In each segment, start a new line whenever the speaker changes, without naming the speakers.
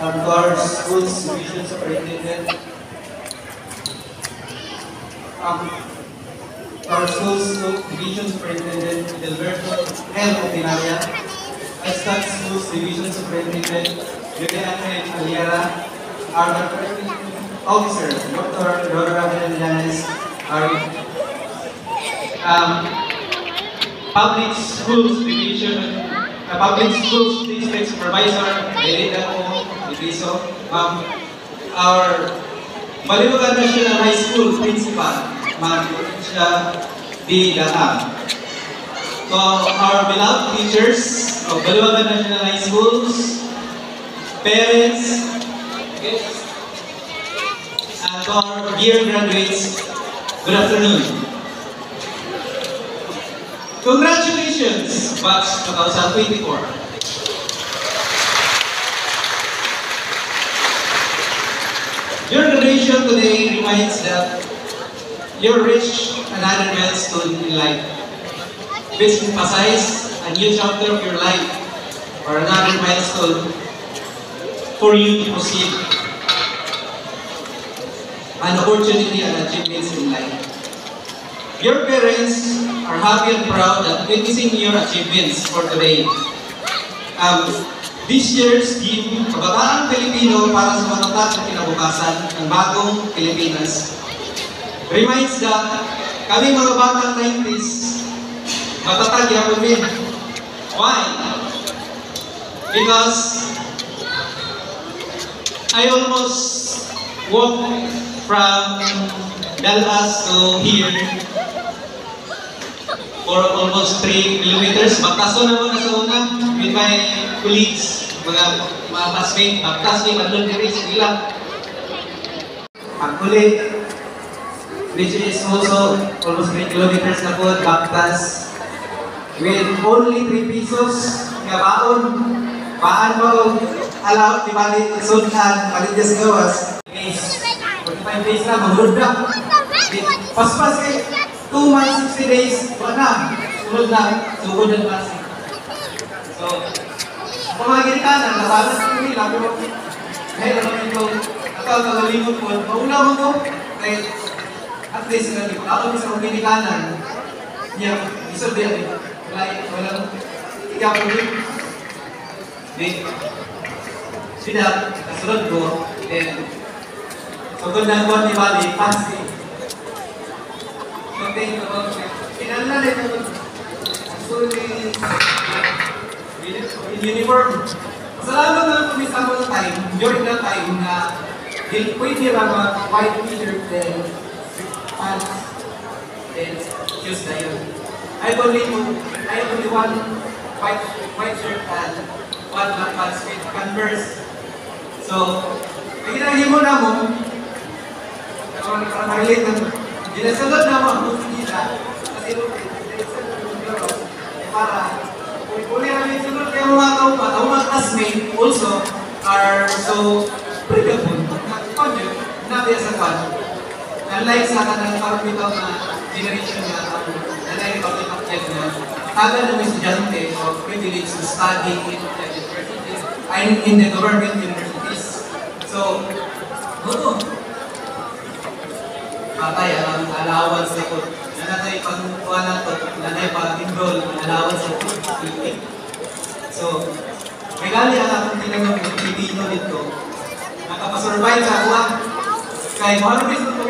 To our school's division superintendent, to our school's division superintendent, Gilberto L. Opinaria, Assistant Schools Division Superintendent, Julian M. Aliera, our Officer, Dr. Rora Hernandez, our Public Schools Division, Public Schools District Supervisor, Belinda O. Ibiso, our Baliwagan National High School Principal, Ma'am Patricia D. Daham. To our beloved teachers of Baliwagan National High Schools, parents, guests, and to our dear graduates, good afternoon. Congratulations, Batch 2024. Your graduation today reminds that you reached another milestone in life, which emphasizes a new chapter of your life or another milestone for you to proceed an opportunity and achievements in life. Your parents are happy and proud at witnessing your achievements for today. This year's theme, Kabataang Pilipino para sa Matatag na Kinabukasan ng Bagong Pilipinas, reminds that kami mga batang 90s, matatag yapon mi. Why? Because I almost walked from Dallas to here for almost 3 kilometers. Baktaso na mga sa una with my colleagues, mga classmates. Baktas ni Madlon diri sa ila. Pagkuli, which is also almost 3 kilometers na po, Baktas, with only 3 pesos nga baon. Paan mo alaw, di bali, sundan, paligya sa gawas. Days, 45 days na, mahulog na. Paspas kay 2 months, 60 days, wala na. Sunod na, sugod na klase. So, kung mga ginikanan, nabalas ko nila, pero dahil naman ito, ako ang kagalingon ko, mauna mo ko, kay at least, ako sa mga ginikanan, niya, isod din, wala, walang, ikaw ko din. Di, sila, kasunod ko, then, sugod na ko ni Bali, fancy. So, thank you. Kinala rin ito. Actually, in uniform. Salamat na lang kami sa mga time, during that time na di, pwede ra mga white t-shirt then pants then shoes na yun. I have only one white shirt and one black pants with Converse. So, ang ginahimo na mo, para ma-relate na, ginasunod na mo ang nila kasi para uli namin sunod kaya mga kaupa, ang mga classmate also are so predictable. Nag-conjure, nabiya sa kwan. Unlike sa kanang karon bitaw na generation nga nanay public object na taga ng estudyante of privilege to study in the universities and in the government universities. So, oo. Patay ang allowance na ko. Nanatay pag kuha na to, nanay pag enroll ang allowance sa 50. So, may gali ang akong tinanong ng Pilipino dito. Nakapasurvive sa ako ah. Kay mo ano mismo ko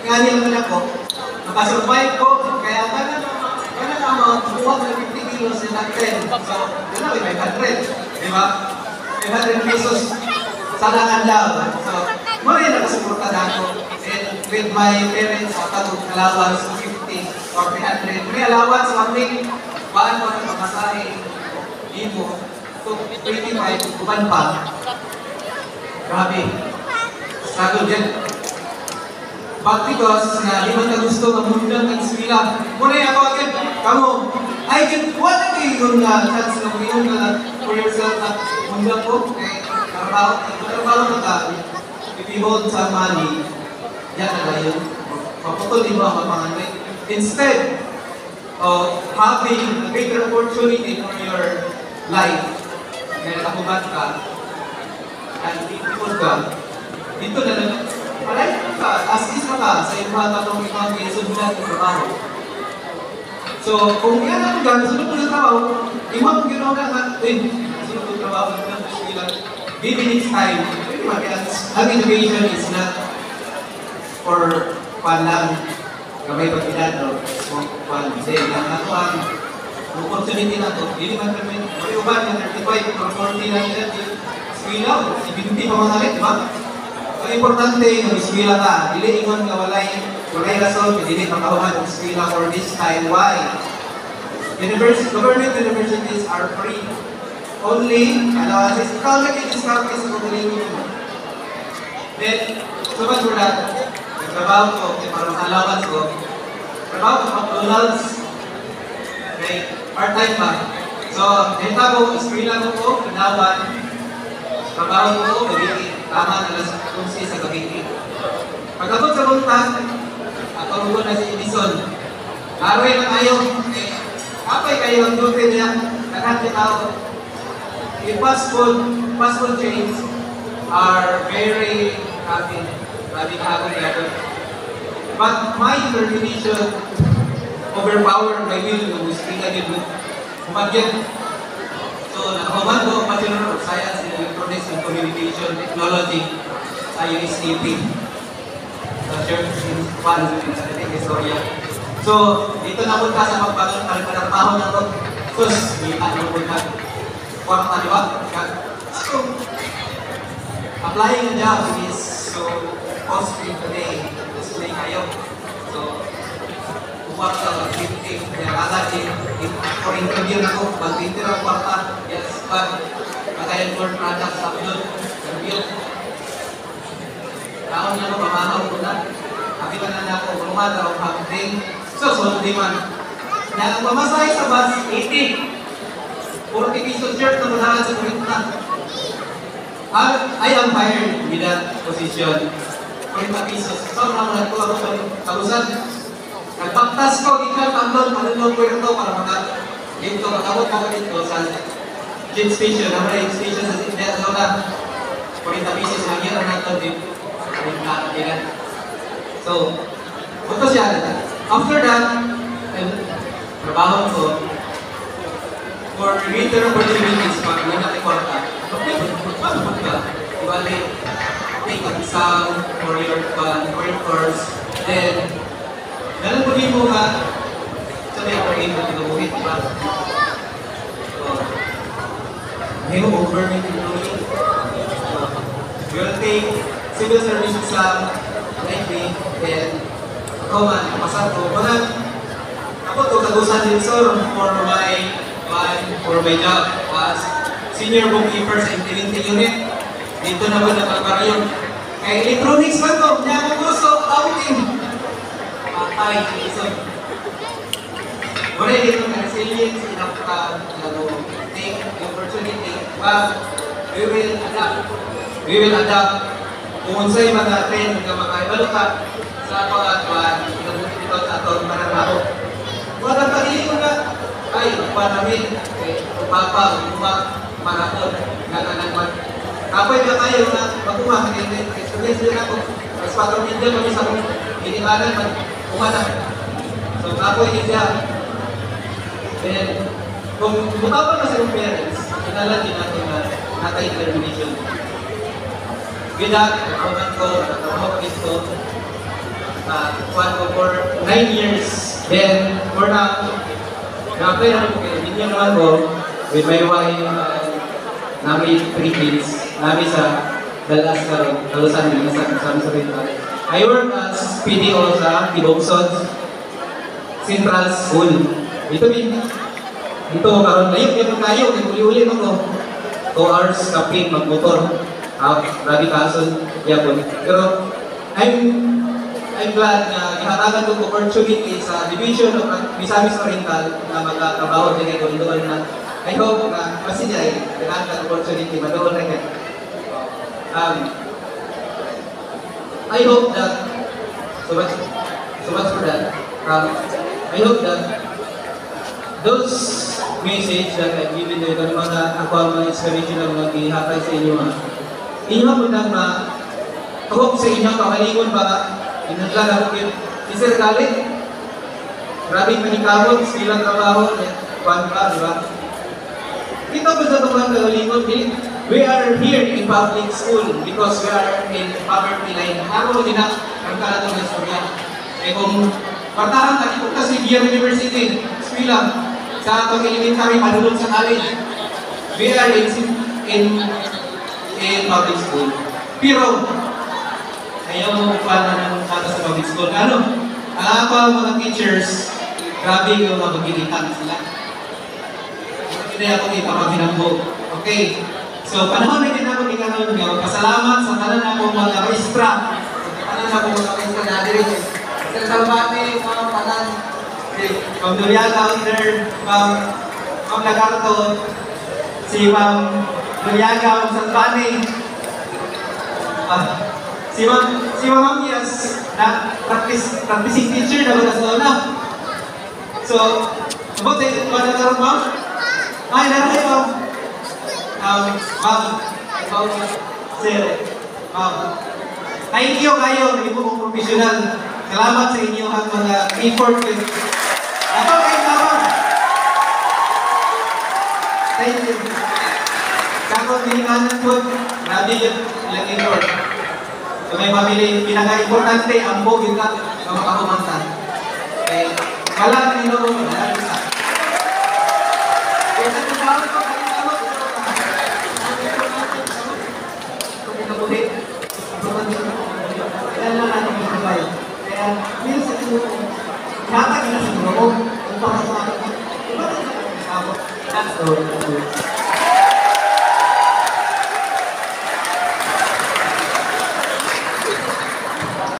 gani ang anak ko. Nakasurvive ko kaya kana amount buhat na 50 kilos na 10. So, ano 500, di ba? 500 pesos sa adlaw. So, mo rin nakasuporta na ako. And with my parents, ako allowance 50 or 300. May allowance one week. Paan mo ng pamasahe? Imo. So, 25, uban pa. Grabe. Struggle din. But because na di man ka gusto nga mundang ang eskwela, muna ako again, kamo, I can, wala kayo yung na chance na ngayon na for yourself na mundang ko, kay trabaho, trabaho ka ka, if you hold some money, yan na yun, maputol din mo ang mga. Instead of having a greater opportunity for your life, kaya nakahuman ka, And ipod ka, dito na lang, alay ka, as is na ka sa imong katong imong gisudlan sa trabaho. So, kung yan ang gano'n, sunod mo sa trabaho, imong ginawa nga, eh, sunod mo sa trabaho, bilang, maybe next time, pwede ba, kaya ang education is not for fun lang, gamay pag edad, no? O, fun. Hindi, ang ato ang opportunity na to, dili man kami, may uban yung 35 or 40 lang edad, eskwela, 70 pa mga di ba? Ang importante, yung eskwela ka, dili ingon nga walay rason, dili makahuman ang eskwela for this time. Why? University, government universities are free. Only allowances. Ikaw lang yung discount sa kagalingon mo. Then, so much for that. Nagtrabaho ko, kaya parang allowance ko. Trabaho ko McDonald's. Okay, part-time pa. So, nahita ko, eskwela ko ko, Panawan. Trabaho ko, gabi, tama na alas 11 sa gabi. Pagkabot sa buntag, ako na si Edison. Aroy na kayo. Eh, apay kayo ang duty niya. Lahat ng tao. Yung fast food chains are very happy. Happy happy happy. But my determination overpower my will to speak again with Humagyat. So, nakahuman ko Bachelor of Science in Electronics and Communication Technology sa USTP. So, sure, in one, sa istorya. So, dito na punta sa pagbagon ng trabaho na to. Sus, di ano punta. Kwarta, di ba? So, applying a job is so costly today. Display kayo. So, kwarta, 50, kaya agad din, for interview na ko, pag 20 ang kwarta, yes, pag pagayon for products upload, interview. Taon na ko, pamahaw ko na. Abi ka na ako, rumata o hapding. So, sulti man. Na ang pamasahe sa bus, 80. 40 pesos shirt na muna sa 40. I am hired with that position. 40 pesos. So, naman ko ako kalusan. Nagpaktas ko, gikan Tamlon, Manunong, Puerto, para maka dito, makabot ko dito sa jeep station, naman yung station sa zona. 40 pesos lang yun, ang nato din. 40 nila. So, punto siya. After that, and, trabaho ko, for greater opportunities, pag wala na kwarta, okay, paano ka? Ibali, take an exam for your course, then, ganun po din mo ka, sa may upper mo tinubuhit, di ba? So, hindi mo government employee. So, you will take civil service exam, like me, then, ako man, napasar ko, mga, ako to, kagusan din sir for my job as senior bookkeeper sa implementing unit. Dito naman nakakaroon. Kay electronics man ko, niya akong kurso, accounting. Patay, so, wala dito na resilience enough ka na take the opportunity, but we will adapt. We will adapt. Kung unsay mga trend nga makaibalo ka sa ato at kinabuhi dito sa ato mananaho. Wala pag-iingon nga, ay, pa namin, eh, papa, uma, maraton, nga kanang mag. Kapoy ba kayo nga, mag-uma, experience din ako. Mas patro media kami sa akong ginikanan, mag-uma na. So, kapoy din siya. Then, kung mutapang na sa iyong parents, kinala din natin na natay determination. With that, nagkaroon ko, nagkaroon ko dito, kuwan ko for 9 years. Then, for now, na-apply naman ko kay Binyo naman ko with my wife, nami three kids, nami sa Dallas karon, Kalusan, sa Oriental. I work as PDO sa Tibokson Central School. Ito bin, dito karon layo kay kayo, kay uli-uli man ko. 2 hours kapit magmotor. Ah, grabe kaso yapon. Pero I'm glad na gihatagan ko opportunity sa Division of Misamis Oriental na magkatrabaho din kay doon na I hope na kasi ay gihatagan opportunity madoon na kay. I hope that so much for that. I hope that those message that I've given you, kanang mga ako ang mga inspirational mga gihatag sa inyo, ha, Inyo po nang ma tuhok sa inyong kamalingon ba, inunla na po yun. Si Sir Galit, grabe manikawot sa ilang trabaho, kwan pa, di ba? Kita po sa itong kagalingon, we are here in public school because we are in poverty line. Ako din na, ang kalatong istorya. Eh kung partahan ka, dito ka sa Xavier University, eskwela, sa atong elementary, padulong sa college. We are in public school. Pero, ayaw mo pa na ng kata sa public school. Ano? Ang ako ang mga teachers, grabe yung mga magilitan sila. Hindi ako ipapaghinambo. Okay. So, panahon na din ako ni karon nga magpasalamat sa tanan ako mga maestra. Tanan ako mga maestra na diri. Sir Salvate, mga tanan. Okay. Ma'am Doriana out there, Ma'am Lagarto, si Ma'am Doriaga, Ma'am Salvane, si Ma'am Amias, na practicing teacher na ba sa una? So, about the ba na karon, ma'am? Ay, naray, ma'am. Ma'am, ikaw, sir, ma'am. Thank you kayo, naging po professional. Salamat sa inyo ang mga effort. Ako kayo, ma'am. Thank you. Sa akong gilinganan po, grabe yun, ilang effort. So may family, pinaka-importante, ang yun ka, nga makakumanta. Okay. Wala na Ginoo, wala na isa. Kaya sa tawag ko, kayo tawag, kinabuhi. Kailangan natin i-provide. Kaya, minsan siguro, hatag na sa Ginoo, kung para sa akin, iba na sa tao. That's the way to do it.